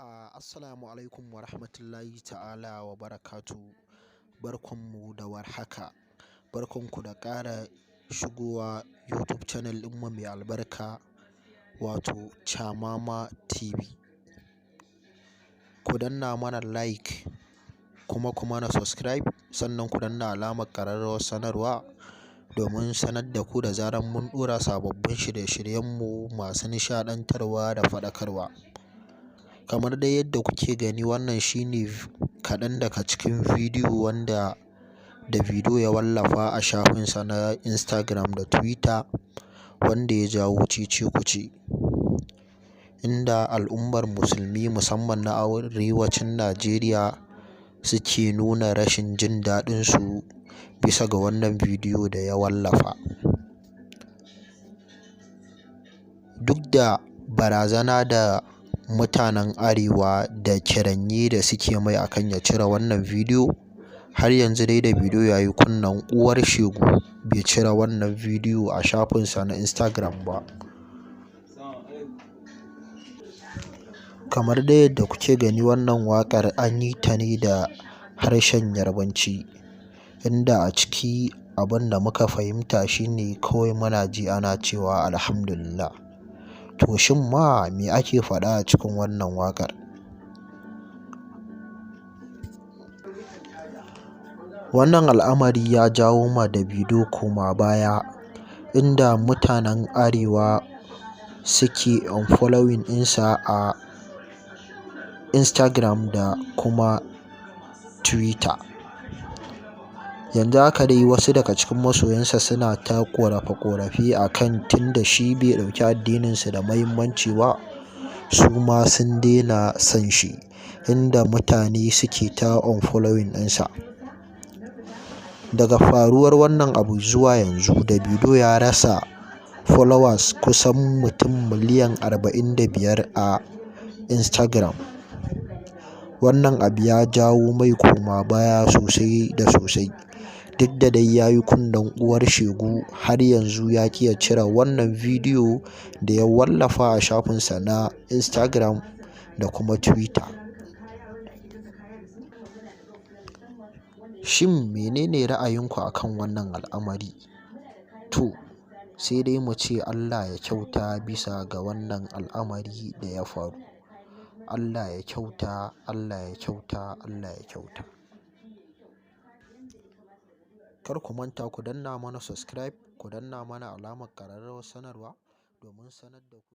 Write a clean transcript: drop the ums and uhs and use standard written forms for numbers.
Assalamu alaikum wa rahmatullahi ta'ala wa barakatuh. Barkanmu da warhaka. Barkanku da ƙara shigowa YouTube channel ɗinmu mai albarka, wato Chamama TV. Ku danna mana like kuma ku mana subscribe, sannan ku danna alamar ƙararrawar sanarwa domin sanar da ku da zarar mun ɗora sababbin shirye-shiryenmu masu nishaɗantarwa da faɗakarwa. Kamar dai yadda kuke gani, wannan shine kaɗan daga cikin bidiyo wanda Davido ya wallafa a shafinsa na Instagram da Twitter, wanda ya jawo cece-kuce, inda al'ummar musulmi, musamman na arewacin Najeriya, suke nuna rashin jin daɗinsu bisa ga wannan bidiyo da ya wallafa. Duk da barazana da mutanen arewa da kiranye da suke mai akan ya cire wannan bidiyo, har yanzu dai Davido ya yi kunnen uwar shegu, bai cire wannan bidiyo a shafinsa na Instagram ba. Kamar dai yadda kuke gani, wannan waƙar an yi ta ne da harshen Yarbanci, inda a ciki abin da muka fahimta shine kawai muna ji ana cewa Alhamdulillah. To shin ma me ake faɗa a cikin wannan waƙar? Wannan al'amari ya jawo ma Davido koma baya, inda mutanen arewa suke unfollowing ɗinsa a Instagram da kuma Twitter. Yanzu haka dai wasu daga cikin masoyansa suna ta ƙorafe-ƙorafe a kan tunda shi bai ɗauki addininsu da muhimmanci ba, su ma sun daina son shi, inda mutane suke ta unfollowing ɗinsa. Daga faruwar wannan abu zuwa yanzu, Davido ya rasa followers kusan mutum miliyan 45 a Instagram. Wannan abu ya jawo mai koma baya sosai da sosai. Duk da dai ya yi kunnen uwar shegu, har yanzu ya ƙi ya cire wannan bidiyo da ya wallafa a shafinsa na Instagram da kuma Twitter. Shin menene ra'ayinku akan wannan al'amari? To, sai dai mu ce Allah ya kyauta bisa ga wannan al'amari da ya faru. Allah ya kyauta, Allah ya kyauta, Allah ya kyauta. Kar ku manta ku danna mana subscribe, ku danna mana alamar ƙararrawar sanarwa domin sanar da ku.